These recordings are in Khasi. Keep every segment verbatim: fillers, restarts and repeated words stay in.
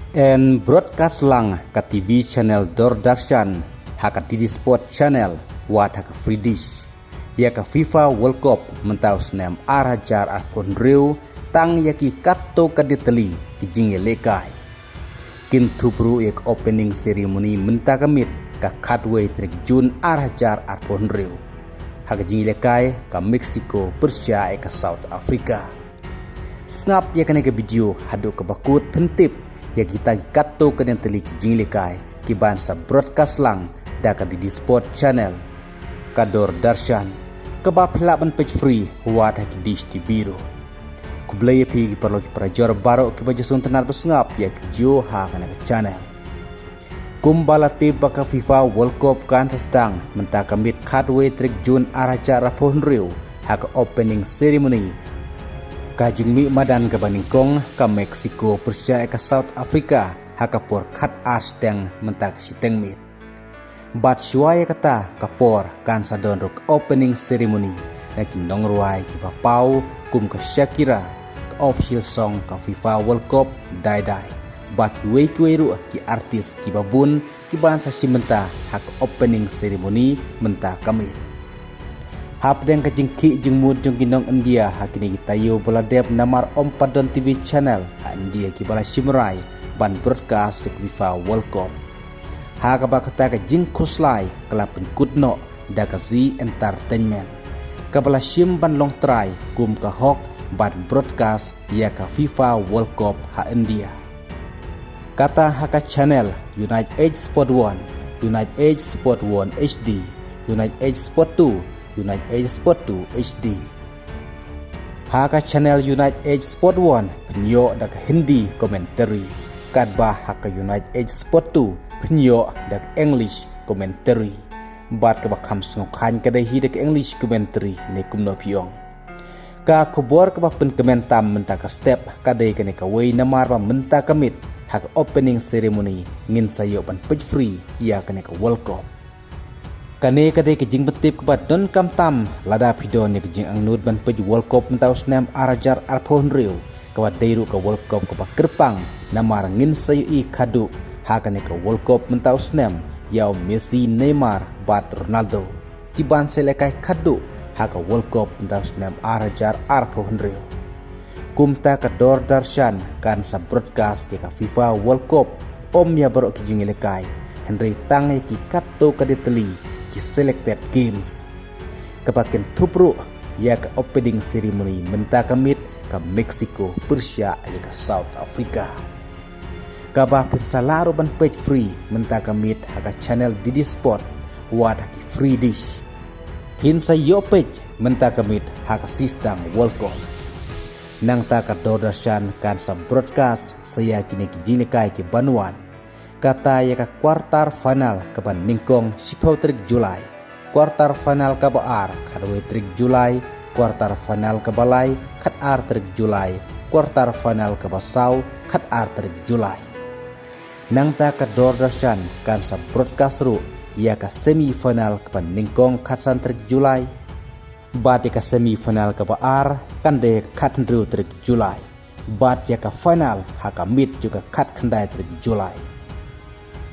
Yn broadcast lang ka T V channel Doordarshan ha ka D D Sport channel wat ha ka free dish ïa ka FIFA World Cup mynta u snem ar hajar arphew hynriew tang ïa ki katto katne tylli ki jingïalehkai. Kin thup ruh ïa ka opening ceremony mynta ka miet ka khatwei tarik Jun ar hajar arphew hynriew ha ka jingïalehkai ka Mexico pyrshah ïa ka South Africa. Sngap ïa kane ka video haduh kaba kut pyntip ïa kita ki katto katne tylli ki jingïalehkai ki ban sa broadcast lang da ka D D Sport channel, ka Doordarshan, kaba phi lah ban peit free wat ha ki dish T V ruh. Khublei ïa phi ki paralok ki parajor baroh kiba ju sngewtynnat ban sngap ïa ki video ha kane ka channel. Kumba la tip ba ka FIFA World Cup kan sa sdang mynta ka miet khatwei tarik Jun ar hajar arphew hynriew ha ka opening ceremony ka jingmih madan kaba nyngkong ka Mexico pyrshah ïa ka South Africa ha ka por khatar shiteng mynta ka shiteng miet. Bad shuwa ïa kata ka por kan sa don ruh ka opening ceremony na ki nongrwai kiba paw kum ka Shakira, ka official song ka FIFA World Cup Dae Dae, bad kiwei kiwei ruh ki artist kiba bun ki ban sa shim bynta ha ka opening ceremony mynta ka miet. Hapdeng ka jingkhih jingmut jong ki nong India ha kine ki taïew ba la dep namar ym pat don T V channel ha India kiba la shim rai ban broadcast ïa ka FIFA World Cup. Ha kaba kata ka jingkhuslai ka la pynkut noh da ka Zee Entertainment, kaba la shim ban long trai kum ka hok ban broadcast ïa ka FIFA World Cup ha India. Kata ha ka channel United Sport One, United Sport One H D, United Sport Two, United Sport Two H D. Ha ka channel United Sport One phin ïoh da ka Hindi commentary, katba ha ka United Sport Two phin ïoh da ka English commentary. Bad kaba kham sngewkhan ka dei hi da ka English commentary ne kumno phi ong. Ka khubor kaba pynkmen tam mynta ka step ka dei kane kawei namar ba mynta ka miet ha ka opening ceremony ngin sa ïoh ban peit free ïa kane ka World Cup. Kane ka dei ka jingpyntip kaba donkam tam lada phi don ïa ka jingangnud ban peit World Cup mynta u snem ar hajar arphew hynriew, kaba dei ruh ka World Cup kaba kyrpang namar ngin sa ïohi khadduh ha kane ka World Cup mynta u snem ïa u Messi, Neymar bad Ronaldo ki ban sa lehkai khadduh ha ka World Cup mynta u snem ar hajar arphew hynriew. Kumta ka Doordarshan kan sa broadcast ïa ka FIFA World Cup ym ïa baroh ki jingïalehkai, hynrei tang ïa ki katto katne tylli ki selected games, kaba kynthup ruh ïa ka opening ceremony mynta ka miet ka Mexico pyrshah ïa ka South Africa, kaba phin sa lah ruh ban peit free mynta ka miet ha ka channel D D Sport wat ha ki free dish. Phin sa ïoh peit mynta ka miet ha ka sisdang World Cup. Nangta ka Doordarshan kan sa broadcast sa ïa kine ki jingïalehkai ki ban wan. Kata ïa ka quarter final kaba nyngkong shiphew tarik July, quarter final kaba ar khatwei tarik July, quarter final kaba lai khatar tarik July, quarter final kaba saw khatar tarik July. Nangta ka Doordarshan kan sa broadcast ruh ïa ka semi final kaba nyngkong khatsan tarik July. Bad ïa ka semi final kaba ar kan dei khathynriew tarik July. Bad ïa ka final ha ka miet jong ka khatkhyndai tarik July.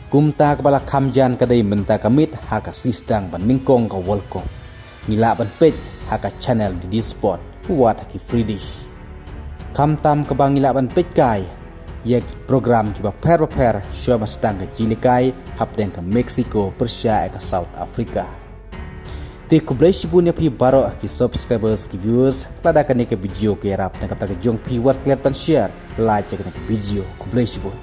Kumta kaba la kham jan ka dei mynta ka miet ha ka sisdang ba nyngkong ka World Cup. Ngi lah ban peit ha ka channel D D Sport wat ha ki free dish. Khamtam kaba ngi lah ban peit kai ïa ki program kiba pher bapher shuwa ba sdang ka jingïalehkai hapdeng ka Mexico pyrshah ïa ka South Africa. Te khublei shibun ïa phi baroh ki subscribers, ki viewers, lada kane ka video ka ïarap na ka bynta ka jong phi wat klet ban share, like ïa kane ka video. Khublei shibun.